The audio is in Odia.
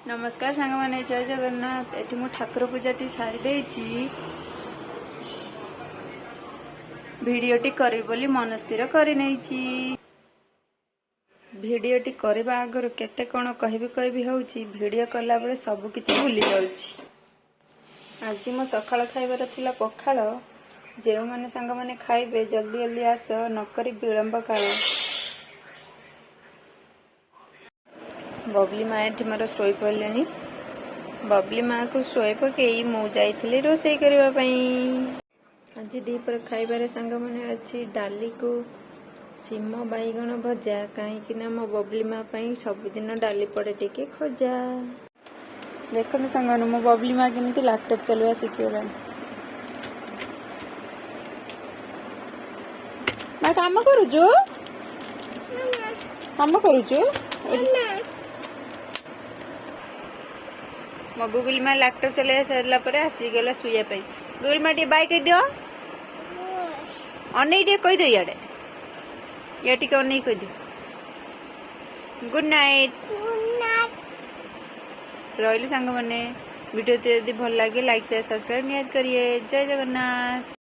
ନମସ୍କାର ସାଙ୍ଗମାନେ, ଜୟ ଜଗନ୍ନାଥ। ଏଠି ମୁଁ ଠାକୁର ପୂଜାଟି ସାରି ଦେଇଛି। ଭିଡ଼ିଓଟି କରିବି ବୋଲି ମନ ସ୍ଥିର କରିନେଇଛି। ଭିଡ଼ିଓଟି କରିବା ଆଗରୁ କେତେ କ'ଣ କହିବି କହିବି ହେଉଛି, ଭିଡ଼ିଓ କଲାବେଳେ ସବୁ କିଛି ଭୁଲି ଯାଉଛି। ଆଜି ମୋ ସକାଳ ଖାଇବାର ଥିଲା ପଖାଳ। ଯେଉଁମାନେ ସାଙ୍ଗମାନେ ଖାଇବେ, ଜଲ୍ଦି ଜଲ୍ଦି ଆସ, ନକରି ବିଳମ୍ବ କାଳ। ବବଲି ମା ଏଠି ମୋର ଶୋଇପଡ଼ିଲେଣି। ବବଲି ମାକୁ ଶୋଇ ପକେଇ ମୁଁ ଯାଇଥିଲି ରୋଷେଇ କରିବା ପାଇଁ। ଆଜି ଦ୍ୱିପହର ଖାଇବାରେ ସାଙ୍ଗମାନେ ଅଛି ଡାଲିକୁ ସିମ ବାଇଗଣ ଭଜା, କାହିଁକି ନା ମୋ ବବଲି ମା ପାଇଁ ସବୁଦିନ ଡାଲି ପଡ଼େ ଟିକେ ଖଜା। ଦେଖନ୍ତୁ ସାଙ୍ଗମାନେ, ମୋ ବବଲି ମା କେମିତି ଲାପଟପ୍ ଚଲେଇବା ଶିଖିଗଲାଣି। ମା, କାମ କରୁଛୁ? କାମ କରୁଛୁ? ମୋ ଗୁଗୁଲି ମା ଲାପଟପ୍ ଚଲେଇବା ସରିଲା ପରେ ଆସିଗଲା ଶୋଇବା ପାଇଁ। ଗୁଗୁଲି ମା, ଟିକେ ବାଇ କହିଦିଅ। ଅନେଇ ଟିକେ କହିଦିଅ ଇଆଡ଼େ। ଇଆ ଟିକେ ଅନେଇ କହିଦିଅ, ଗୁଡ୍ ନାଇଟ୍। ରହିଲୁ ସାଙ୍ଗମାନେ। ଭିଡ଼ିଓ ଯଦି ଭଲ ଲାଗେ, ଲାଇକ୍, ସେୟାର, ସବସ୍କ୍ରାଇବ୍ ନିହାତି କରିବେ। ଜୟ ଜଗନ୍ନାଥ।